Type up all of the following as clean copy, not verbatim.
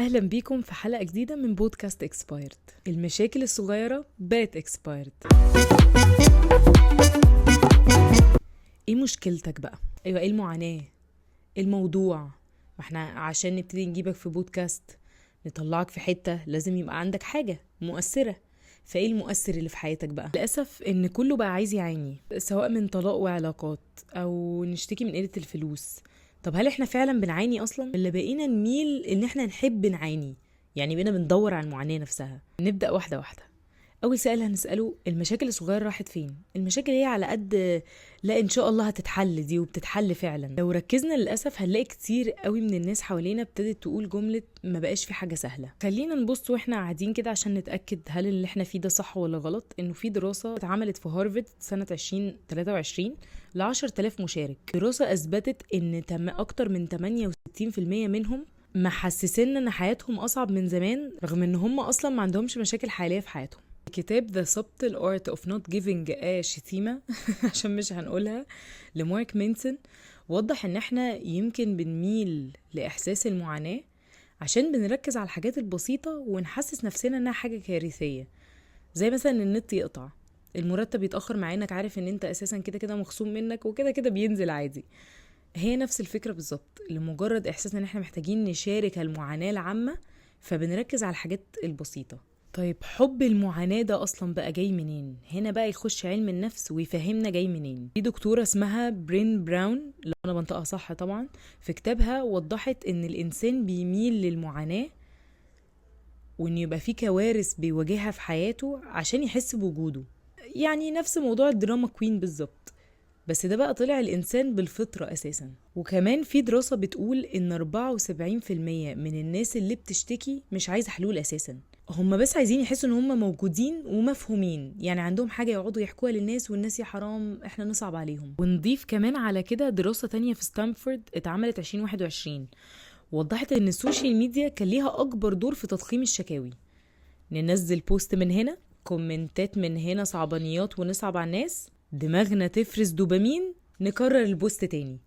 اهلا بيكم في حلقة جديدة من بودكاست expired. المشاكل الصغيرة بقت expired. ايه مشكلتك بقى؟ ايوه، ايه المعاناة؟ ايه الموضوع؟ ما احنا عشان نبتدي نجيبك في بودكاست نطلعك في حتة لازم يبقى عندك حاجة مؤثرة. فايه المؤثر اللي في حياتك بقى؟ للاسف ان كله بقى عايز يعاني، سواء من طلاق وعلاقات او نشتكي من قلة الفلوس. طب هل احنا فعلا بنعاني اصلا؟ اللي بقينا نميل ان احنا نحب نعاني، يعني بقينا بندور على المعاناة نفسها. نبدا واحدة واحدة. اول سؤال هنساله، المشاكل الصغيرة راحت فين؟ المشاكل هي على قد لا ان شاء الله هتتحل دي، وبتتحل فعلا. لو ركزنا للاسف هنلاقي كتير قوي من الناس حوالينا ابتدت تقول جملة ما بقاش في حاجة سهلة. خلينا نبص واحنا قاعدين كده عشان نتاكد هل اللي احنا فيه ده صح ولا غلط. انه في دراسة اتعملت في هارفارد سنة 2023 ل 10,000 مشارك. دراسة اثبتت ان اكتر من 68% منهم محسسين ان حياتهم اصعب من زمان، رغم ان هم اصلا ما عندهمش مشاكل حالية في حياتهم. كتاب The Subtle Art of Not Giving a شتيمة عشان مش هنقولها لمارك مينسون وضح ان احنا يمكن بنميل لإحساس المعاناة عشان بنركز على الحاجات البسيطة ونحسس نفسنا انها حاجة كارثية، زي مثلا النت يقطع، المرتب يتأخر مع انك عارف ان انت اساسا كده كده مخصوم منك وكده كده بينزل عادي. هي نفس الفكرة بالظبط، لمجرد احساسنا ان احنا محتاجين نشارك المعاناة العامة فبنركز على الحاجات البسيطة. طيب حب المعاناة ده أصلا بقى جاي منين؟ هنا بقى يخش علم النفس ويفهمنا جاي منين. في دكتورة اسمها برين براون، لو أنا بنطقها صح طبعا، في كتابها وضحت إن الإنسان بيميل للمعاناة وإن يبقى في كوارث بيواجهها في حياته عشان يحس بوجوده، يعني نفس موضوع ال drama queen بالظبط، بس ده بقى طلع الإنسان بالفطرة أساسا. وكمان في دراسة بتقول إن 74% من الناس اللي بتشتكي مش عايزة حلول أساسا، هم بس عايزين يحسوا ان هم موجودين ومفهومين، يعني عندهم حاجة يقعدوا يحكوها للناس، والناس يا حرام احنا نصعب عليهم. ونضيف كمان على كده دراسة تانية في ستانفورد اتعملت 2021 وضحت ان ال social media كان ليها اكبر دور في تضخيم الشكاوي. ننزل post من هنا، كومنتات من هنا، صعبانيات، ونصعب على الناس، دماغنا تفرز دوبامين، نكرر ال post تاني.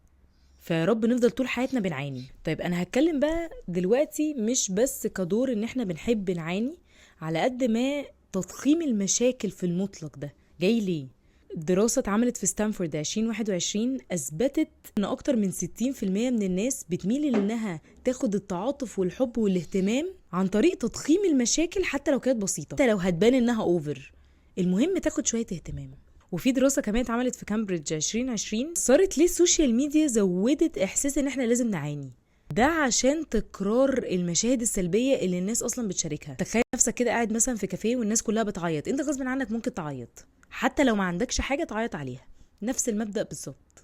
فيا رب نفضل طول حياتنا بنعاني. طيب انا هتكلم بقى دلوقتي مش بس كدور ان احنا بنحب نعاني، على قد ما تضخيم المشاكل في المطلق ده جاي ليه. دراسة اتعملت في ستانفورد 2021 اثبتت ان اكتر من 60% من الناس بتميل انها تاخد التعاطف والحب والاهتمام عن طريق تضخيم المشاكل، حتى لو كانت بسيطة، حتى لو هتبان انها over، المهم تاخد شوية اهتمام. وفي دراسة كمان اتعملت في كامبريدج 2020 صارت ليه ال social media زودت إحساس إن إحنا لازم نعاني، ده عشان تكرار المشاهد السلبية اللي الناس أصلا بتشاركها. تخيل نفسك كده قاعد مثلا في كافيه والناس كلها بتعيط، أنت غصب عنك ممكن تعيط حتى لو ما عندكش حاجة تعيط عليها. نفس المبدأ بالظبط،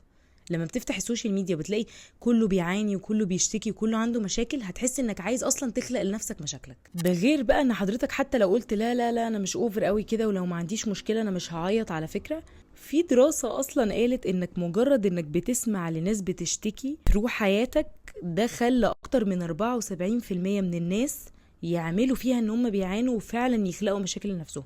لما بتفتح ال social media بتلاقي كله بيعاني وكله بيشتكي وكله عنده مشاكل، هتحس انك عايز اصلا تخلق لنفسك مشاكلك. ده غير بقى ان حضرتك حتى لو قلت لا لا لا انا مش over قوي كده، ولو ما عنديش مشكلة انا مش هعيط، على فكرة في دراسة اصلا قالت انك مجرد انك بتسمع لناس بتشتكي تروح حياتك، ده خلى اكتر من 74% من الناس يعملوا فيها ان هم بيعانوا وفعلا يخلقوا مشاكل لنفسهم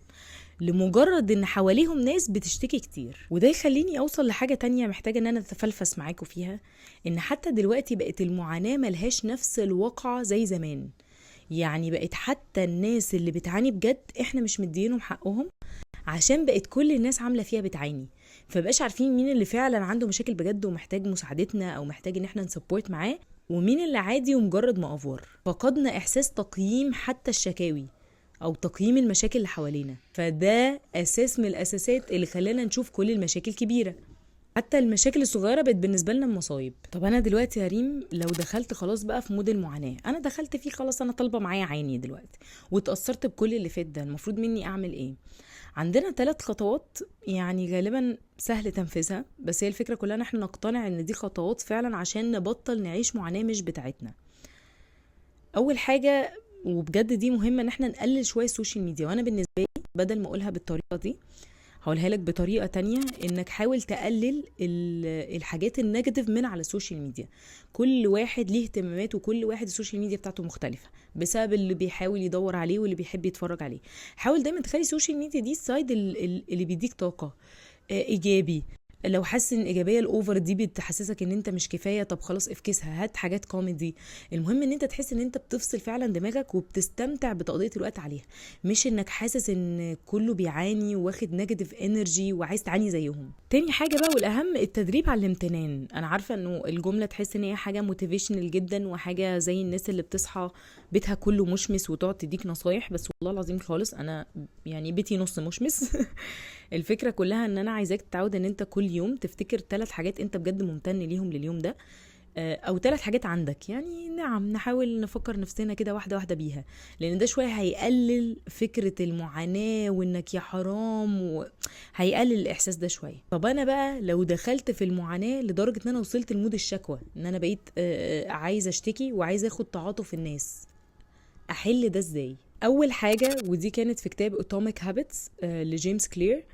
لمجرد ان حواليهم ناس بتشتكي كتير. وده يخليني اوصل لحاجة تانية محتاجة ان انا اتفلفس معاكم فيها، ان حتى دلوقتي بقت المعاناة ملهاش نفس الوقعة زي زمان. يعني بقت حتى الناس اللي بتعاني بجد احنا مش مدينهم حقهم، عشان بقت كل الناس عاملة فيها بتعاني، فبقاش عارفين مين اللي فعلا عنده مشاكل بجد ومحتاج مساعدتنا او محتاج ان احنا ن support معاه، ومين اللي عادي ومجرد مأفور. فقدنا احساس تقييم حتى الشكاوي او تقييم المشاكل اللي حوالينا، فده اساس من الاساسات اللي خلانا نشوف كل المشاكل كبيرة، حتى المشاكل الصغيرة بقت بالنسبة لنا مصايب. طب انا دلوقتي يا ريم لو دخلت خلاص بقى في mood المعاناة، انا دخلت فيه خلاص، انا طالبه معايا عيني دلوقتي واتاثرت بكل اللي فات ده، المفروض مني اعمل ايه؟ عندنا 3 خطوات يعني غالبا سهل تنفيذها، بس هي الفكرة كلها ان احنا نقتنع ان دي خطوات فعلا عشان نبطل نعيش معاناة مش بتاعتنا. اول حاجة وبجد دي مهمة، ان احنا نقلل شوية ال social media. وانا بالنسبة لي بدل ما اقولها بالطريقة دي هقولها لك بطريقة تانية، انك حاول تقلل الحاجات ال negative من على ال social media. كل واحد ليه اهتمامات وكل واحد ال social media بتاعته مختلفة بسبب اللي بيحاول يدور عليه واللي بيحب يتفرج عليه. حاول دايما تخلي ال social media دي ال side اللي بيديك طاقة، ايجابي، لو حاسس ان الايجابية ال over دي بتحسسك ان انت مش كفاية، طب خلاص افكسها، هات حاجات كوميدي. المهم ان انت تحس ان انت بتفصل فعلا دماغك وبتستمتع بتقضيه الوقت عليها، مش انك حاسس ان كله بيعاني واخد negative energy وعايز تعاني زيهم. تاني حاجة بقى والاهم، التدريب على الامتنان. انا عارفه انه الجملة تحس ان هي حاجة motivational جدا وحاجه زي الناس اللي بتصحى بيتها كله مشمس وتقعد تديك نصايح، بس والله العظيم خالص انا يعني بيتي نص مشمس. الفكرة كلها ان انا عايزاك تتعود ان انت كل يوم تفتكر 3 حاجات انت بجد ممتن ليهم لليوم ده، او 3 حاجات عندك. يعني نعم نحاول نفكر نفسنا كده واحدة واحدة بيها، لان ده شوية هيقلل فكرة المعاناة وانك يا حرام، هيقلل الاحساس ده شوية. طب انا بقى لو دخلت في المعاناة لدرجة ان انا وصلت ل mood الشكوى، ان انا بقيت عايزه اشتكي وعايزه اخد تعاطف الناس، احل ده ازاي؟ اول حاجة، ودي كانت في كتاب Atomic Habits لجيمس كلير،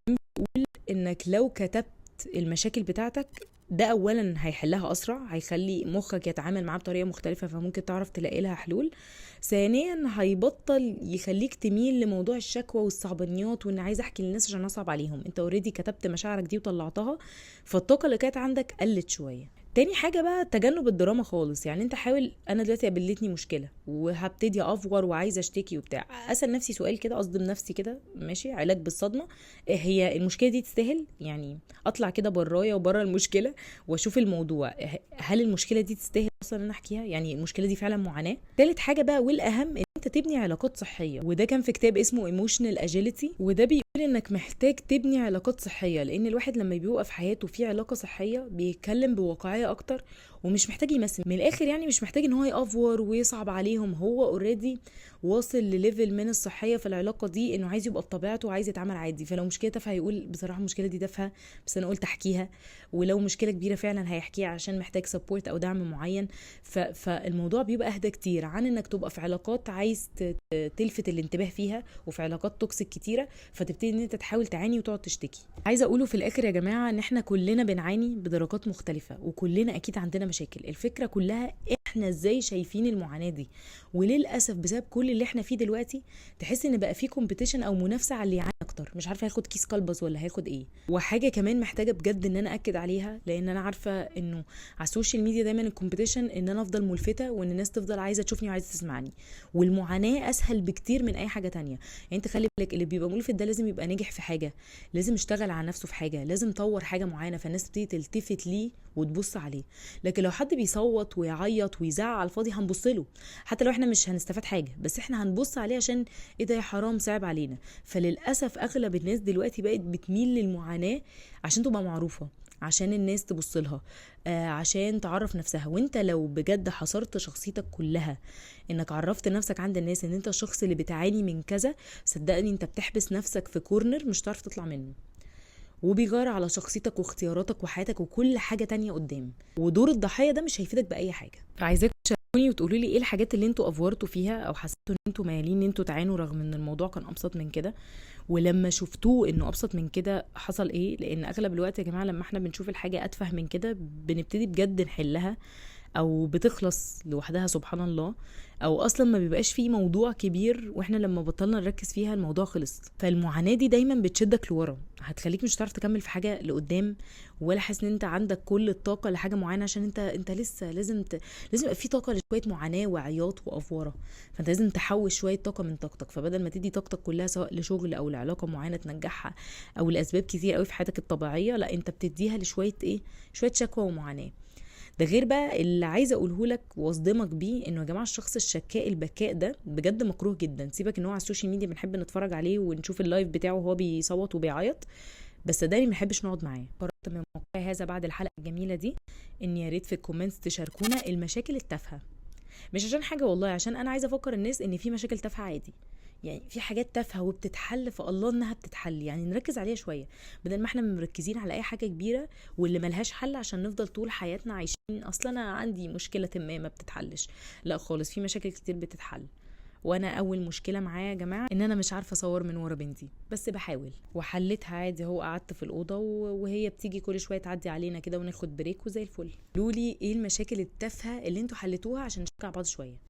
كان بيقول انك لو كتبت المشاكل بتاعتك ده اولا هيحلها اسرع، هيخلي مخك يتعامل معاه بطريقة مختلفة فممكن تعرف تلاقي لها حلول. ثانيا هيبطل يخليك تميل لموضوع الشكوى والصعبانيات وان عايز احكي للناس عشان اصعب عليهم. انت already كتبت مشاعرك دي وطلعتها، فالطاقه اللي كانت عندك قلت شوية. تاني حاجة بقى تجنب الدراما خالص. يعني انت حاول، انا دلوقتي قابلتني مشكلة وهبتدي افور وعايزه اشتكي وبتاع، اسال نفسي سؤال كده، اصدم نفسي كده، ماشي، علاج بالصدمة، هي المشكلة دي تستاهل؟ يعني اطلع كده برايا وبره المشكلة واشوف الموضوع، هل المشكلة دي تستاهل اصلا ان انا احكيها؟ يعني المشكلة دي فعلا معاناة. تالت حاجة بقى والاهم، ان انت تبني علاقات صحية، وده كان في كتاب اسمه Emotional Agility، وده بيقول انك محتاج تبني علاقات صحية، لان الواحد لما بيبقى في حياته في علاقة صحية بيتكلم بواقعية اكتر ومش محتاج يمثل من الاخر. يعني مش محتاج ان هو يأفور ويصعب عليهم، هو already واصل ل level من الصحية في العلاقة دي انه عايز يبقى بطبيعته وعايز يتعامل عادي. فلو مشكلة تافهة هيقول بصراحة المشكلة دي تافهة بس انا قلت احكيها، ولو مشكلة كبيرة فعلا هيحكيها عشان محتاج support او دعم معين. فالموضوع بيبقى اهدى كتير عن انك تبقى في علاقات عايز تلفت الانتباه فيها وفي علاقات toxic كتيرة، فتبتدي ان انت تحاول تعاني وتقعد تشتكي. عايزه اقوله في الاخر يا جماعة ان احنا كلنا بنعاني بدرجات مختلفة وكلنا اكيد عندنا مشاكل. الفكرة كلها احنا ازاي شايفين المعاناة دي، وللاسف بسبب كل اللي احنا فيه دلوقتي تحس ان بقى فيه competition او منافسه على اللي يعاني اكتر، مش عارفه هياخد كيس كلبز ولا هياخد ايه. وحاجه كمان محتاجه بجد ان انا اكد عليها، لان انا عارفه انه على ال social media دايما ال competition ان انا افضل ملفته وان الناس تفضل عايزه تشوفني وعايزه تسمعني، والمعاناة اسهل بكتير من اي حاجة تانية. يعني انت خلي بالك اللي بيبقى ملفت ده لازم يبقى ناجح في حاجة، لازم يشتغل على نفسه في حاجة، لازم طور حاجة معينة فالناس تبتدي تلتفت ليه وتبص عليه. لكن لو حد بيصوت ويعيط ويزعق على الفاضي هنبص له، حتى لو احنا مش هنستفاد حاجة، بس احنا هنبص عليه عشان ايه ده يا حرام صعب علينا. فللاسف اغلب الناس دلوقتي بقت بتميل للمعاناه عشان تبقى معروفة، عشان الناس تبص لها، عشان تعرف نفسها. وانت لو بجد حصرت شخصيتك كلها انك عرفت نفسك عند الناس ان انت الشخص اللي بتعاني من كذا، صدقني انت بتحبس نفسك في corner مش هتعرف تطلع منه، وبيغير على شخصيتك واختياراتك وحياتك وكل حاجة تانية قدام. ودور الضحية ده مش هيفيدك بأي حاجة. عايزاكم تشاركوني وتقولوا لي ايه الحاجات اللي انتوا افورتوا فيها او حسيتوا ان انتوا مايلين ان انتوا تعانوا رغم ان الموضوع كان ابسط من كده، ولما شفتوه انه ابسط من كده حصل ايه. لان اغلب الوقت يا جماعة لما احنا بنشوف الحاجة اتفه من كده بنبتدي بجد نحلها او بتخلص لوحدها سبحان الله، او اصلا ما بيبقاش فيه موضوع كبير، واحنا لما بطلنا نركز فيها الموضوع خلص. فالمعاناة دي دايما بتشدك لورا، هتخليك مش هتعرف تكمل في حاجة لقدام، ولا حاسس ان انت عندك كل الطاقة لحاجة معينة، عشان انت لسه لازم يبقى في طاقة لشوية معاناة وعياط وافورة. فانت لازم تحوش شوية طاقة من طاقتك، فبدل ما تدي طاقتك كلها سواء لشغل او لعلاقة معينة تنجحها او لاسباب كتير قوي في حياتك الطبيعية، لا انت بتديها لشوية ايه، شوية شكوى ومعاناة. ده غير بقى اللي عايزه اقوله لك واصدمك بيه، انه يا جماعة الشخص الشكاء البكاء ده بجد مكروه جدا. سيبك ان هو على ال social media بنحب نتفرج عليه ونشوف ال live بتاعه وهو بيصوت وبيعيط، بس ده ما بنحبش نقعد معاه. قررت من موقعي هذا بعد الحلقة الجميلة دي ان يا ريت في ال comments تشاركونا المشاكل التافهة، مش عشان حاجة والله، عشان انا عايزه افكر الناس ان في مشاكل تافهة عادي، يعني في حاجات تافهة وبتتحل، فالله انها بتتحل، يعني نركز عليها شوية بدل ما احنا مركزين على اي حاجة كبيرة واللي ملهاش حل عشان نفضل طول حياتنا عايشين اصلا انا عندي مشكلة ما بتتحلش. لا خالص، في مشاكل كتير بتتحل. وانا اول مشكلة معايا يا جماعة ان انا مش عارفه اصور من ورا بنتي، بس بحاول وحلتها عادي. هو قعدت في الاوضة وهي بتيجي كل شوية تعدي علينا كده وناخد break وزي الفل. قولوا لي ايه المشاكل التافهة اللي انتوا حلتوها عشان نشجع بعض شوية.